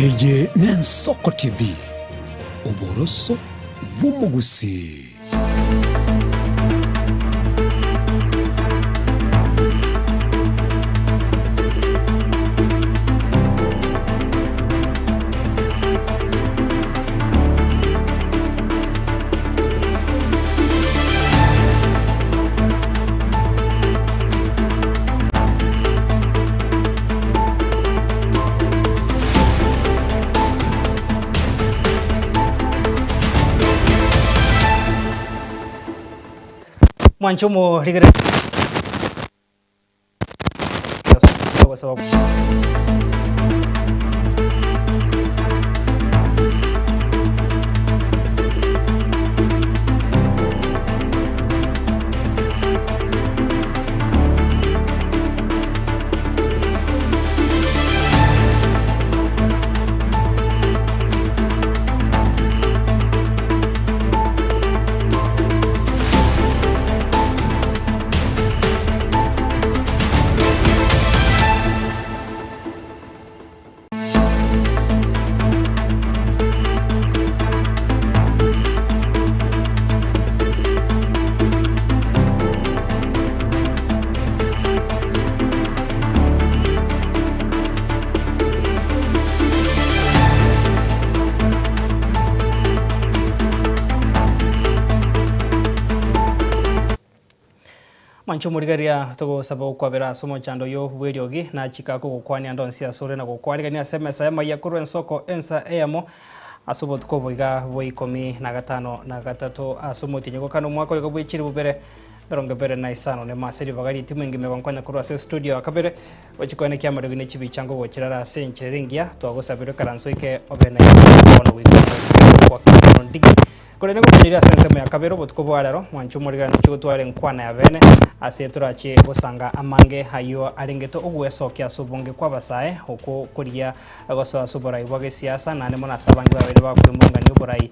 Eye n'Ensoko TV, oboroso bw'omogusii. Mwanchomo rigere kwa sababu Mwanchomorigaria tugosaba okwabera ase omochando oyo bweriogi nachika kogokwania ndonsi asore na gokwarigania ase emesa emaiya korwa ensoko ensa eyemo ase obotuko boiga bwa ikomi na gatano na gatato ase omotienyi gokana omwaka oiga bwechiri bubere mirongo ebere na isano ne mase ribaga ritimo engime gonkonya korwa ase studio akabere ochikwane kia amariogi ne chibichango gochirara ase enchera engiya twagosabire ekaranso ike obe na bono goika kwa ndigi kore niko ase ensemo ya kabere obotuko bwa rero mwanchomorigana chigotwara enkwana ya bene ase turache gosanga amange hayo arengete ogwesokia ase obonge kwa abasae oko koria gosoa ase oborai bwa gesiasa nane mono ase abange babere bakwemurungania oborai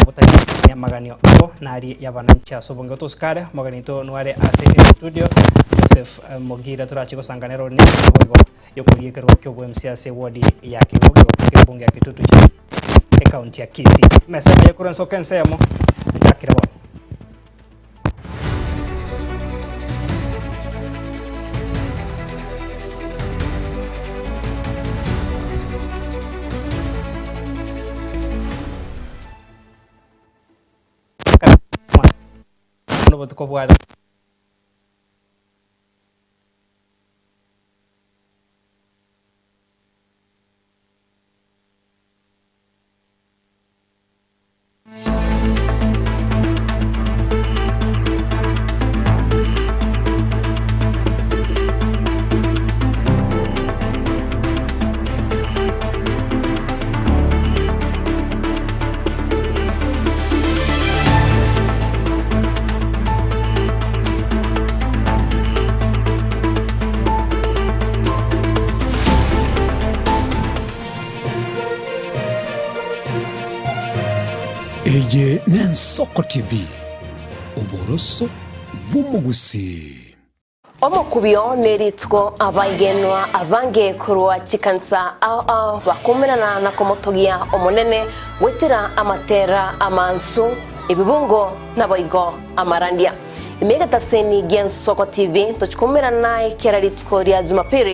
botari amaganio abo nari yabananchi ase obonge tosikare maganito nware ase studio Joseph Mugira turache gosanga nero ni boigo yokoriekerwa kio bwa MC ase ward ya Kigogo kebunge ya Kitutu cha ekaunti ya Kisii. Mesa ya kurenso kensemo chakira bo. No botuko bwa Eye n'Ensoko TV, oboroso bw'omogusii. Omokubio neritwo abaigenwa abange korwa chikansa ao ao bakumerana na komotogia omonene gwetera amatera amansu ebibungo naboigo amarandia imegataseni gia Nsoko TV tochikumerana naye kera rituko rya Jumapili.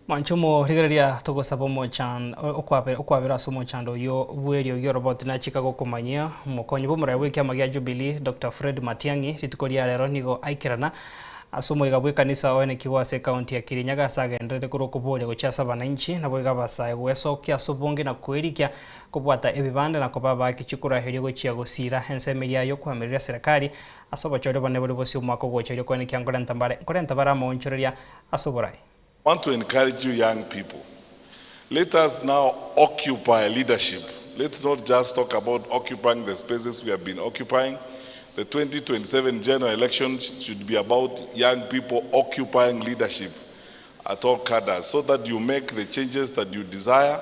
Mwanchomo rigereria tugosaba omochan okwabera ase omochando oyo bweriogi oroboti nachika gokomanyia mokonyi bomorai bwa ekiama gia Jubilee Dr. Fred Matiang'i rituko ria rero nigo aikerana ase omoiga bwa ekanisa oenekiwa ase ekaunti ya Kirinyaga ase agenderere korwa okoboria gochia ase abananchi nabo iga abasae gwesokia ase obonge na kwerikia kobwata ebibande na koba baki chikuraheria gochia gosira ensemo eria yokoamerera serikali ase obochori bone bori bosi omwaka ogocha koenekia nkorenta bare amaonchoreria ase oborai. I want to encourage you young people. Let us now occupy leadership. Let's not just talk about occupying the spaces we have been occupying. The 2027 general election should be about young people occupying leadership at all cadres so that you make the changes that you desire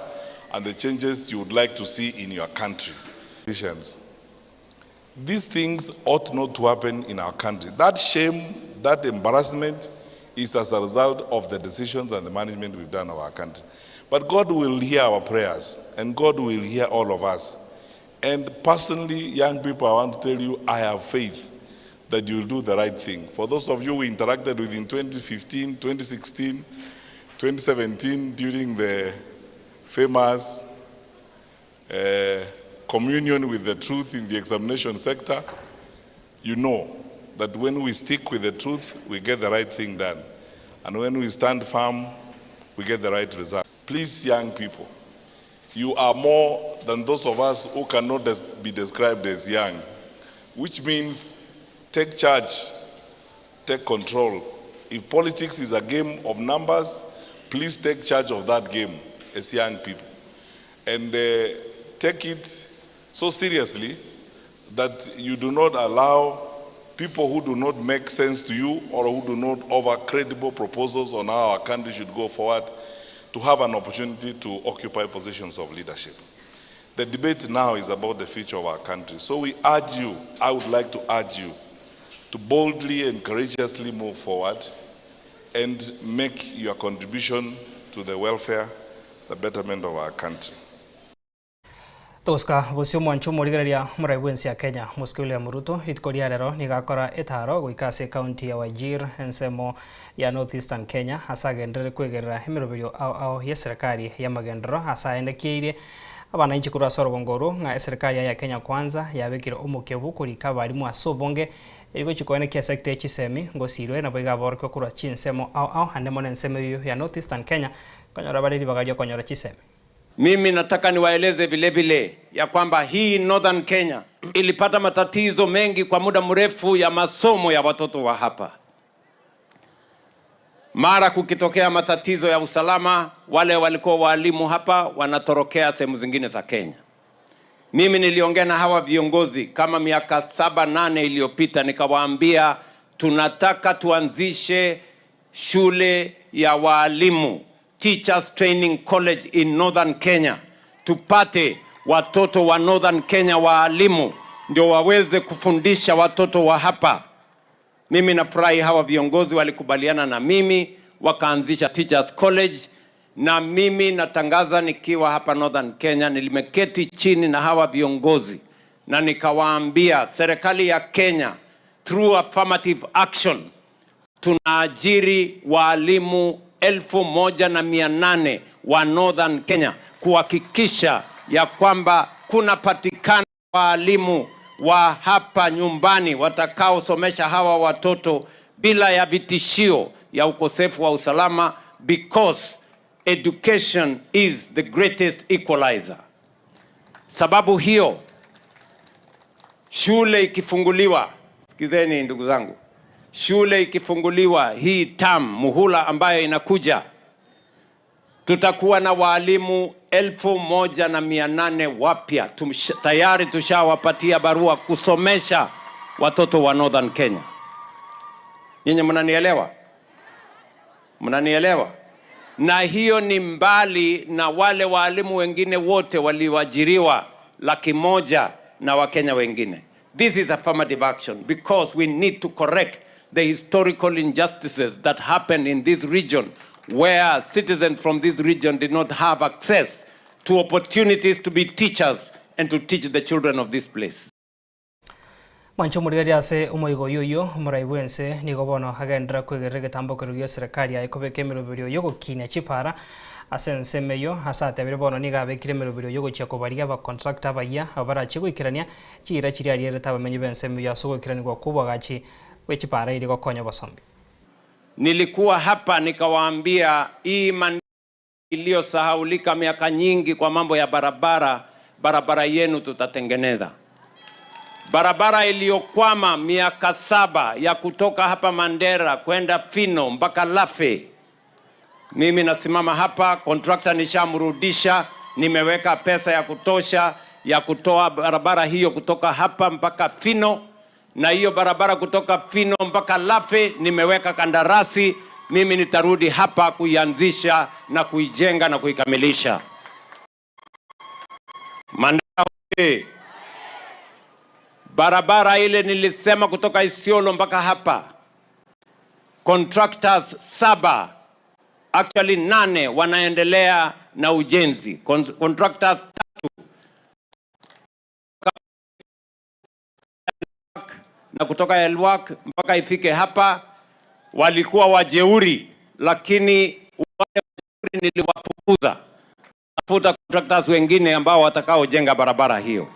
and the changes you would like to see in your country. These things ought not to happen in our country. That shame, that embarrassment is as a result of the decisions and the management we've done of our country. But God will hear our prayers, and God will hear all of us. And personally, young people, I want to tell you, I have faith that you will do the right thing. For those of you who interacted with in 2015, 2016, 2017, during the famous communion with the truth in the examination sector, you know that when we stick with the truth, we get the right thing done. And when we stand firm, we get the right result. Please, young people, you are more than those of us who cannot be described as young, which means take charge, take control. If politics is a game of numbers, please take charge of that game as young people. And take it so seriously that you do not allow people who do not make sense to you or who do not offer credible proposals on how our country should go forward to have an opportunity to occupy positions of leadership. The debate now is about the future of our country. So we urge you, I would like to urge you, to boldly and courageously move forward and make your contribution to the welfare, the betterment of our country. Toska bosio mwancho morigereria murai bwensi ya Kenya Moscow William Ruto rituko ria rero nigakora etaro goika ase county ya Wajir ensemo ya North Eastern Kenya asagendere kwegerera emiroberio ao ao ya serikali ya magendero asaendekiire abananchi kurwa sorobongoro nga serikali ya Kenya Kwanza yabekire omukebu kurika barimu asobonge eriko chikoene kia sector chisemi ngosirwe nabo igaborko kurwa chinsemo ao ao andemo nensemo ya North Eastern Kenya kanyora bariri bagario konyora chisemi. Mimi nataka niwaeleze vile vile ya kwamba hii Northern Kenya ilipata matatizo mengi kwa muda mrefu ya masomo ya watoto wa hapa. Mara kukitokea matatizo ya usalama, wale walikuwa walimu hapa wanatorokea sehemu zingine za Kenya. Mimi niliongea na hawa viongozi kama miaka 7-8 iliyopita, nikawaambia tunataka tuanzishe shule ya walimu, Teachers Training College in Northern Kenya. Tupate watoto wa Northern Kenya waalimu ndio waweze kufundisha watoto wa hapa. Mimi nafurahi hawa viongozi walikubaliana na mimi wakaanzisha Teachers College, na mimi natangaza nikiwa hapa Northern Kenya, nilimeketi chini na hawa viongozi na nikawaambia serikali ya Kenya through affirmative action tunaajiri walimu 1,800 wa Northern Kenya kuhakikisha ya kwamba kunapatikana walimu wa hapa nyumbani watakaosomesha hawa watoto bila ya vitishio ya ukosefu wa usalama, because education is the greatest equalizer. Sababu hiyo shule ikifunguliwa, sikizeni ndugu zangu, shule ikifunguliwa hii term, muhula ambayo inakuja, tutakuwa na walimu 1,800 wapya. Tayari tushawapatia barua kusomesha watoto wa Northern Kenya. Nyinyi mnanielewa? Mnanielewa? Na hiyo ni mbali na wale walimu wengine wote walioajiriwa 100,000 na Wakenya wengine. This is affirmative action because we need to correct the historical injustices that happened in this region, where citizens from this region did not have access to opportunities to be teachers and to teach the children of this place. Mwancho murigari ase omoigo yoyo omorai bwense nigo bono agendera kwegerera egetambo kerugia serikali yaye kobeka emeroberio yogokinia chipara ase ensemo eyo ase atebire bono nigo abekire emeroberio yogochia kobaria abacontractor abayia abarache goikerania chiira chiria arierete abamenyi ba ensemo eyo ase ogoikeranigwa kwa obwagachi bwe chipara eri gokonya obosombi. Nilikuwa hapa nikawaambia hii maneno iliyosahaulika miaka nyingi kwa mambo ya barabara, barabara yenu tutatengeneza. Barabara iliyokwama miaka 7 ya kutoka hapa Mandera kwenda Fino mpaka Lafe. Mimi nasimama hapa, contractor nishamrudisha, nimeweka pesa ya kutosha ya kutoa barabara hiyo kutoka hapa mpaka Fino, na hiyo barabara kutoka Fino mpaka Lafe nimeweka kandarasi. Mimi nitarudi hapa kuianzisha na kuijenga na kuikamilisha. Mandera, Barabara ile nilisema kutoka Isiolo mpaka hapa, contractors 7, actually 8 wanaendelea na ujenzi. Contractors 3 na kutoka Elwak mpaka ifike hapa walikuwa wajeuri, lakini wale wajeuri niliwafukuza. Tafuta contractors wengine ambao watakaojenga barabara hiyo.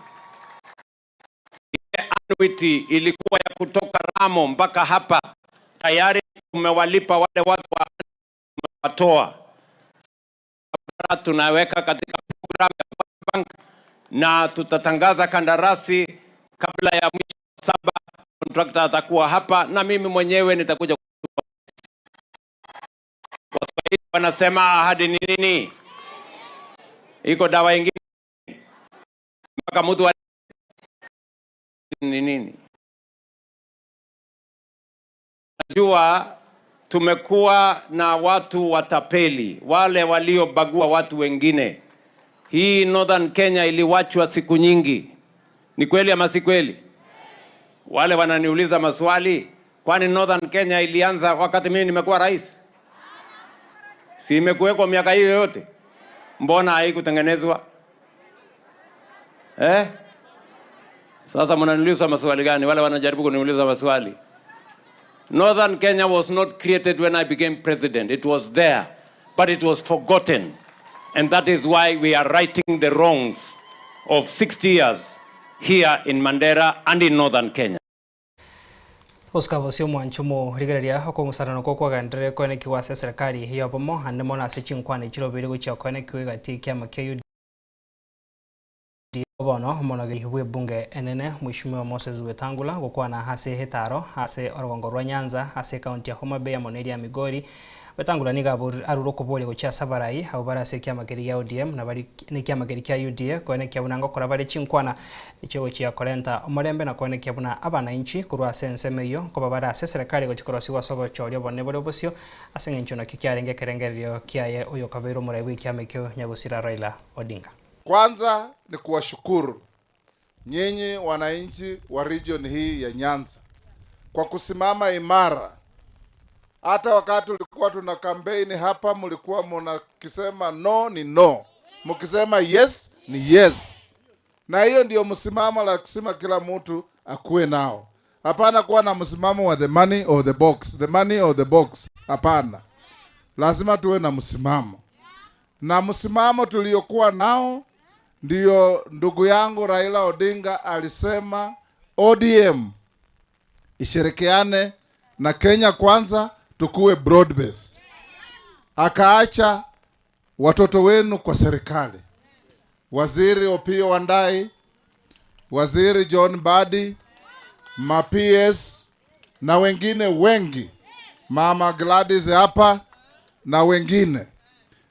Ile annuity ilikuwa ya kutoka Ramo mpaka hapa, tayari tumewalipa wale watu wa tumewatoa. Tunaweka katika program ya World Bank na tutatangaza kandarasi kabla ya mwisho wa 7. Contractor atakuwa hapa na mimi mwenyewe nitakuja. Waswahili wanasema ahadi ni nini? Iko dawa ingine mpaka mtu ni nini? Najua tumekuwa na watu watapeli, wale waliobagua watu wengine. Hii Northern Kenya iliwachwa siku nyingi. Ni kweli ama si kweli? Wale wananiuliza maswali, kwani Northern Kenya ilianza wakati mimi nimekuwa rais? Si imekuweko miaka hiyo yote? Mbona haikutengenezwa? Sasa mnaniuliza maswali gani? Wale wanajaribu kuniuliza maswali. Northern Kenya was not created when I became president. It was there, but it was forgotten. And that is why we are righting the wrongs of 60 years here in Mandera and in Northern Kenya. Oscar Bosio mwanchumo rigereria okong'usarano kokwagenderere koenekiwa ase serikali yobomo ande mono ase chinkwana chirobere gochia koenekiwa egati kiama kia UDA bono omonogeri bwa ebunge enene Mheshimiwa Moses Wetangula gokwana ase hetaro ase orogongo rwa Nyanza ase county ya Homa Bay amo neria Migori. Wetangula niga arure okoboria gochia ase abarai abo bare ase ekiama keria gia ODM na bari nekiama keria kia UDA koenekia buna ngokora bare chinkwana echigochia korenta omorembe na koenekia buna abananchi korwa ase ensemo eywo nkoba bare ase serikali gochia korosiwa ase obochoria obonene bore obosio ase eng'encho naki kiarenge ekerengererio kiaye oyo okabeire omorai bwa ekiama ekio Nyagusira Raila Odinga. Kwanza ni kuwashukuru nyinyi wananchi wa region hii ya Nyanza kwa kusimama imara. Hata wakati tulikuwa tuna kampeni hapa, mlikuwa mnakisema no ni no, mkisema yes ni yes. Na hiyo ndio msimamo lazima kila mtu akuwe nao. Hapana kuwa na msimamo wa the money or the box, the money or the box. Hapana, lazima tuwe na msimamo. Na msimamo tuliokuwa nao ndio ndugu yangu Raila Odinga alisema ODM ishirikiane na Kenya Kwanza, tukue broad based. Akaacha watoto wenu kwa serikali, Waziri Opiyo Wandayi, Waziri John Mbadi, ma PS na wengine wengi, Mama Gladys hapa na wengine.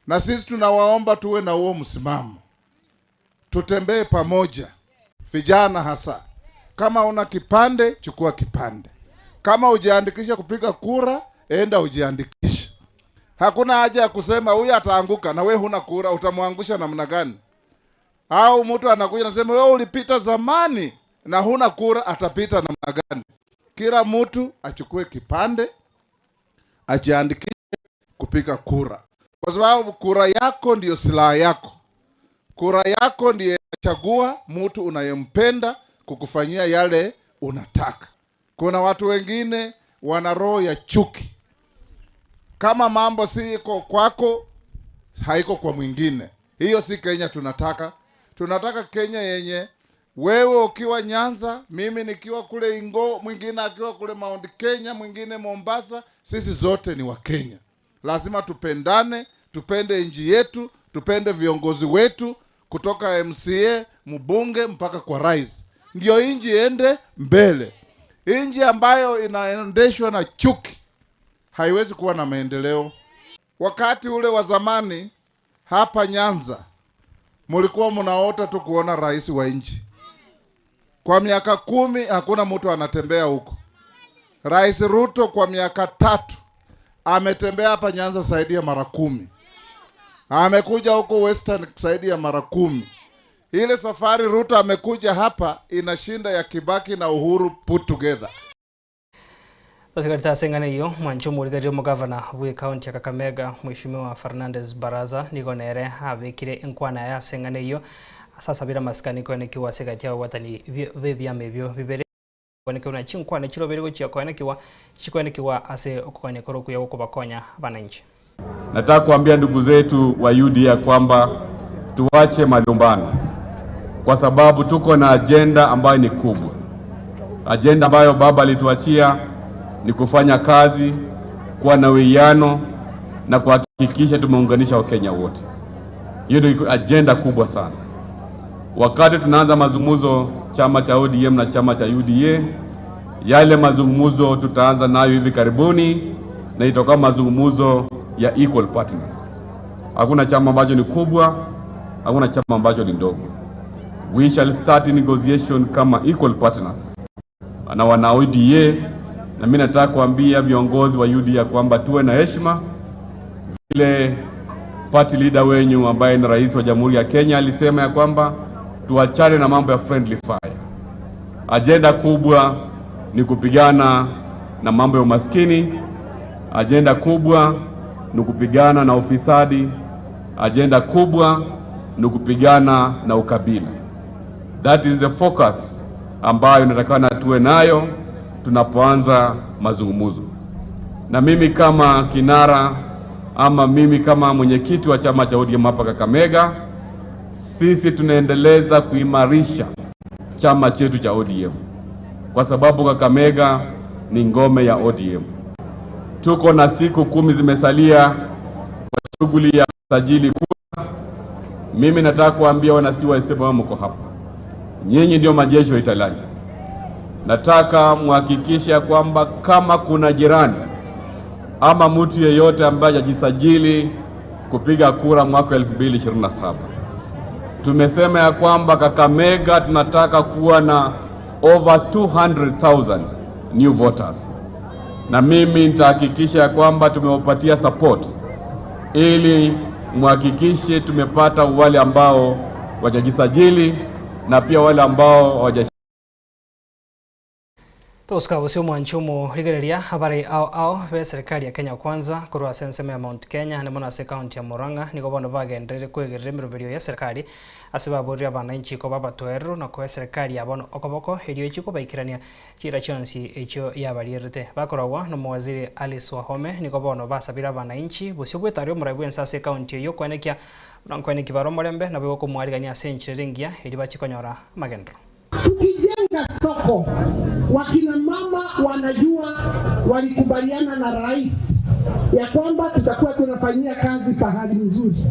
Na sisi tunawaomba tuwe na huo msimamo, tutembee pamoja, vijana hasa. Kama una kipande, chukua kipande. Kama hujiandikisha kupiga kura, enda ujiandikishe. Hakuna haja ya kusema huyu ataanguka na we huna kura, utamwangusha namna gani? Au mtu anakuja anasema wewe ulipita zamani na huna kura, atapita namna gani? Kila mtu achukue kipande, ajiandikishe kupiga kura. Kwa sababu kura yako ndiyo silaha yako. Kura yako ndiyo inachagua mtu unayempenda kukufanyia yale unataka. Kuna watu wengine wana roho ya chuki. Kama mambo si iko kwako, haiko kwa mwingine. Hiyo si Kenya tunataka. Tunataka Kenya yenye wewe ukiwa Nyanza, mimi nikiwa kule Ingo, mwingine akiwa kule Mount Kenya, mwingine Mombasa, sisi zote ni wa Kenya. Lazima tupendane, tupende nchi yetu, tupende viongozi wetu kutoka MCA, mbunge mpaka kwa rais. Ndio nchi iende mbele. Nchi ambayo inaendeshwa na chuki haiwezi kuwa na maendeleo. Wakati ule wa zamani hapa Nyanza mlikuwa mnaota tu kuona rais wa nchi. Kwa miaka 10 hakuna mtu anatembea huko. Rais Ruto kwa miaka 3 ametembea hapa Nyanza zaidi ya mara 10. Amekuja huko Western zaidi ya mara 10. Ile safari Ruto amekuja hapa inashinda ya Kibaki na Uhuru put together. Tosigari ase eng'ana eyio mwanchi omorikereria omogavana bwa ekaunti ya Kakamega Mheshimiwa Fernandez Baraza nigo nere abekire enkwana yaye ase eng'ana eyio ase asabire amasikani koenekiwa ase egati ya ababwatani ba ebiama ebio bibere koenekiwa na chinkwana chirobere gochia koenekiwa chikoenekiwa ase okogania kore okuya gokobakonya abananchi. Nataka kuambia ndugu zetu wa UDA kwamba tuache malumbano, kwa sababu tuko na ajenda ambayo ni kubwa. Ajenda ambayo baba alituachia ni kufanya kazi, kuwa na uwiano na kuhakikisha tumeunganisha Wakenya wote. Hiyo ndio ajenda kubwa sana. Wakati tunaanza mazungumzo chama cha ODM na chama cha UDA, yale mazungumzo tutaanza nayo hivi karibuni na itakuwa mazungumzo ya equal partners. Hakuna chama ambacho ni kubwa, hakuna chama ambacho ni ndogo. We shall start negotiation kama equal partners na wana ODA, na mimi nataka kuambia viongozi wa UDA kwamba tuwe na heshima vile party leader wenyu ambaye ni rais wa Jamhuri ya Kenya alisema ya kwamba tuachane na mambo ya friendly fire. Ajenda kubwa ni kupigana na mambo ya umaskini, ajenda kubwa ni kupigana na ufisadi, ajenda kubwa ni kupigana na ukabila. That is the focus ambayo inatakana tuwe nayo tunapoanza mazungumzo. Na mimi kama kinara ama mimi kama mwenyekiti wa chama cha ODM hapa Kakamega, sisi tunaendeleza kuimarisha chama chetu cha ODM, kwa sababu Kakamega ni ngome ya ODM. Tuko na siku 10 zimesalia kwa shughuli ya kusajili kura. Mimi nataka kuambia wana CYC mko hapa, nyinyi ndio majeshi wa Italani. Nataka muhakikishe kwamba kama kuna jirani ama mtu yeyote ambaye hajisajili kupiga kura mwaka 2027, tumesema ya kwamba Kakamega tunataka kuwa na over 200,000 new voters, na mimi nitahakikisha ya kwamba tumewapatia support ili muhakikishe tumepata wale ambao wajajisajili na pia wale ambao hawaja. Tosika bosio mwanchi omorigereria abare ao ao be serikali ya Kenya Kwanza korwa ase ensemo ya Mount Kenya nemo ase county ya Murang'a nigo bono bagenderere kwegerera emiroberio ya serikali ase baborire abananchi ko babatwerero na koa serikali ya bono okoboko erio echiko baikirania chira chionsi echio yabarierete bakoragwa no mowaziri Alice Wahome nigo bono basabira abananchi bosio bwetari omorai bwense ase county eyo kwenekia nankweneki baro omorembe nabo gokomwarigania ase enchera engiya eri bachikonyora amagendero. Tukijenga soko, wakina mama wanajua, walikubaliana na rais ya kwamba tutakuwa tunafanyia kazi pahali nzuri.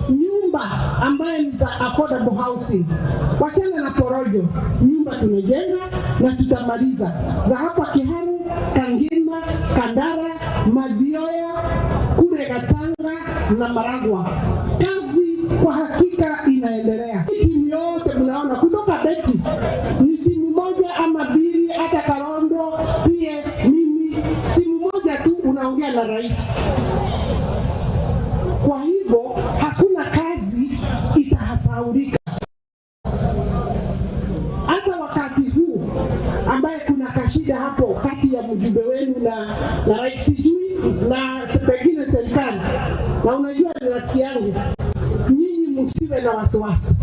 Nyumba ambayo ni za affordable housing, wachana na porojo, nyumba tunajenga na tutamaliza za hapa Kiharu, Kangima, Kandara, Mathioya, kule Gatanga na Maragwa. Kazi kwa hakika inaendelea. Timu yote mnaona kutoka Beti ni simu moja ama mbili, hata Karondo, PS, mimi, simu moja tu unaongea na rais. Kwa hivyo hakuna kazi itahasaurika. Hata wakati huu ambaye kuna kashida hapo kati ya mjumbe wenu na rais sijui na pengine serikali, na unajua ni rafiki yangu, nyinyi msiwe na wasiwasi.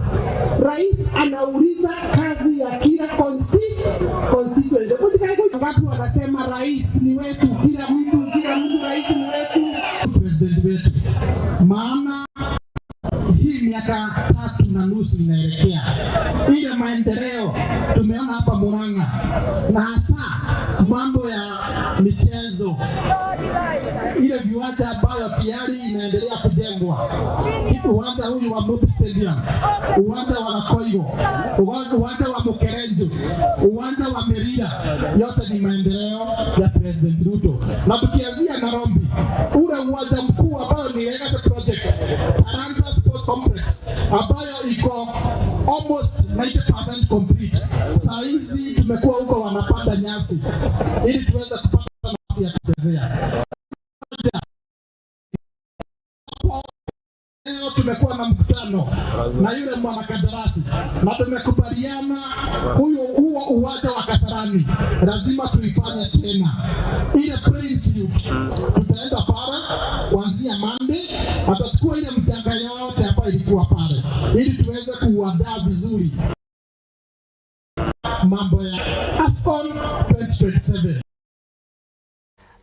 Rais anauliza kazi ya kila constituency. Watu wanasema rais ni wetu, kila mtu rais ni wetu. President wetu, maana hii miaka 3.5 inaelekea ile maendeleo tumeona hapa Murang'a, na hasa mambo ya michezo, ile viwanja ambayo tayari inaendelea kujengwa, uwanja huyu wa Mobi Stadium, uwanja wa Gakoigo, uwanja wa Mukerenjo, uwanja wa Merira, yote ni maendeleo ya President Ruto. Na tukianzia Nairobi, ule uwanja mkuu ambao ni Legacy Project, Talanta Sports Complex, ambayo iko almost 90% complete. Saa hizi tumekuwa huko wanapanda nyasi ili tuweze kupata nafasi ya kuchezea. Tumekuwa na mkutano na yule mwanakandarasi na tumekubaliana huo uwanja wa Kasarani lazima tuifanye tena. Ile playing field tutaenda pale kuanzia Monday, atachukua ile mchanga yote ambayo ilikuwa pale ili tuweze kuuandaa vizuri mambo ya AFCON 2027.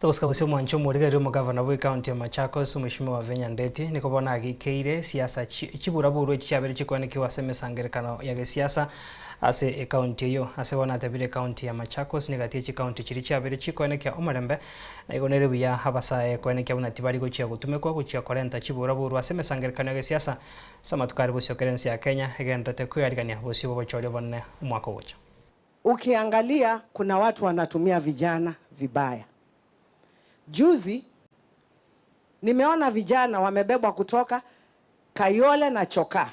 Tugusika bucio mwancho murigerio mugavana bwi county ya Machakos Mheshimiwa Wavinya Ndeti nikobona agikeire siasa chiburaburu echi chiabere chikwenekiwa ase emesangerekano ya gesiasa ase ekaunti eyo ase bona atebire county ya Machakos nigatie chikaunti chiri chiabere chikwenekia omorembe na igo nere buya abasae kwenekia buna tibari gochia gotumekwa gochia korenta chiburaburu ase emesangerekano ya gesiasa ase amatuko bosio kerensi ya Kenya egenderete kwiyarigania bosio bobochoria bonene omwaka ogocha. Ukiangalia kuna watu wanatumia vijana vibaya. Juzi nimeona vijana wamebebwa kutoka Kayole na Choka,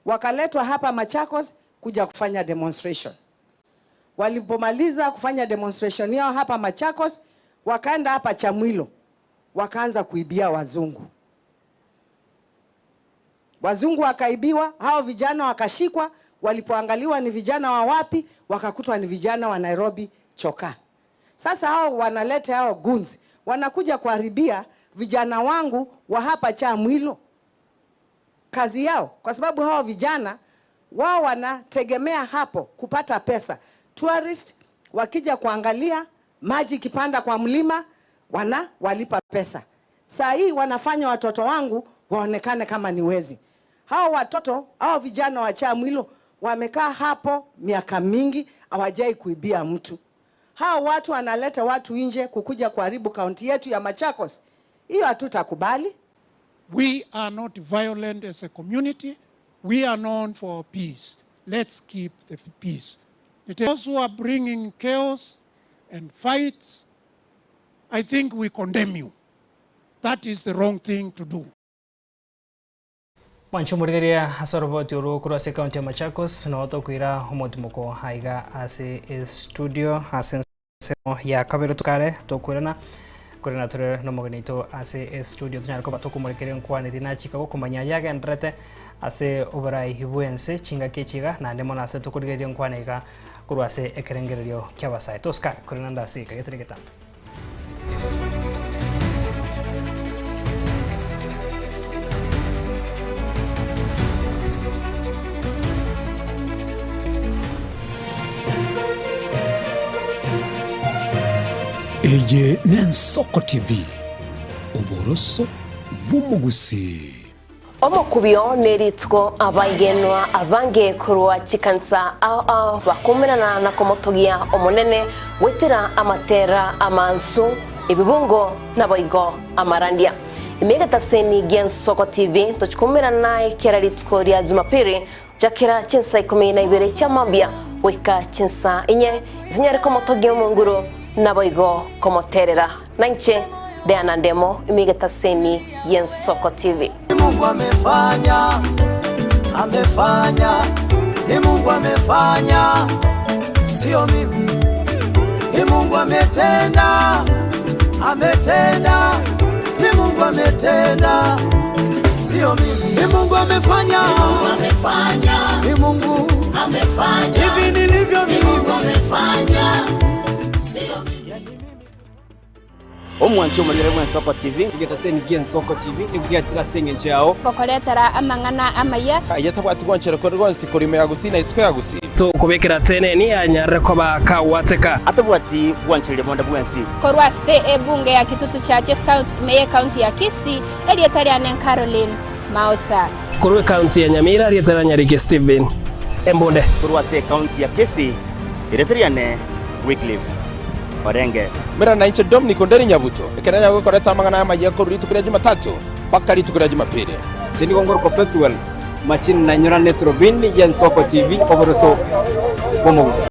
wakaletwa hapa Machakos kuja kufanya demonstration. Walipomaliza kufanya demonstration yao hapa Machakos, wakaenda hapa Chamwilo, wakaanza kuibia wazungu. Wazungu wakaibiwa, hao vijana wakashikwa. Walipoangaliwa ni vijana wa wapi, wakakutwa ni vijana wa Nairobi Choka. Sasa hao wanaleta hao goons, wanakuja kuharibia vijana wangu wa hapa Chamwilo kazi yao, kwa sababu hao vijana wao wanategemea hapo kupata pesa. Tourist wakija kuangalia maji kipanda kwa mlima, walipa pesa. Saa hii wanafanya watoto wangu waonekane kama ni wezi. Hao watoto, hao vijana wa Chamwilo wamekaa hapo miaka mingi, hawajai kuibia mtu. Hao watu wanaleta watu nje kukuja kuharibu kaunti yetu ya Machakos. Hiyo hatutakubali. We are not violent as a community. We are known for peace. Let's keep the peace. Those who are bringing chaos and fights, I think we condemn you. That is the wrong thing to do. Mwancho murigeria asoroboti uru kurwa ase county ya Machakos no tokwira omotimoko aiga ase studio ase ensemo ya kabere tukare tokwirana kurina ture no mogenito ase studio tunyara koba tokumurikire nkwaniri nachika gokumanya yagenderete ase oborai bwense chingaki chiga naende mono ase tokorigeria nkwana iga kurwa ase ekerengererio kia abasae tosikare kurina ndase ika getire getambe. Eye n'Ensoko TV, oboroso bw'omugusi. Omokubio nerituko abaigenwa abange korwa chikansa ao bakumerana na komotogia omonene gwetera amatera amansu ebibungo naboigo amarandia. Imegataseni gia Nsoko TV tochikumerana naye kera rituko rya Jumapili jakera chinsa 12 cha mambia weka chinsa 4 tunyare komotogia omonguru naboigo komoterera nanche Diana Ndemo imigetaseni ya Nsoko TV. Mungu amefanya, amefanya, ni Mungu amefanya, sio mimi. Ni Mungu ametenda, ametenda, ni Mungu ametenda, sio mimi. Ni Mungu amefanya, ni Mungu amefanya, ni Mungu amefanya, hivi nilivyo mimi, Mungu amefanya, sio mimi. Omwancho mulire mwe Nsoko TV igetaseni gie Nsoko TV igugatira sengenche yao kokoretera amang'ana amaya ayetabwati gwanchero korgonsi kurime ya gusina isiko ya gusina tukubikira tene ni anyarre ko bakawateka atabwati gwanchire bonda bwensi korwa se ebunge ya Kitutu Chache South meye county ya Kisii elietariane Caroline Mausa korwa county ya Nyamira elietariane Nyarike Steven Embonde korwa se county ya Kisii elietariane Wycliffe Orenge mera na inche Dominic Onderi Nyabuto ekeranya gukoreta amang'ana ya ko ritu kuria Jumatatu paka ritu kuria Jumapili chini gongoro perpetual machini na nyora netrobin ya Nsoko TV oboroso bomogusi.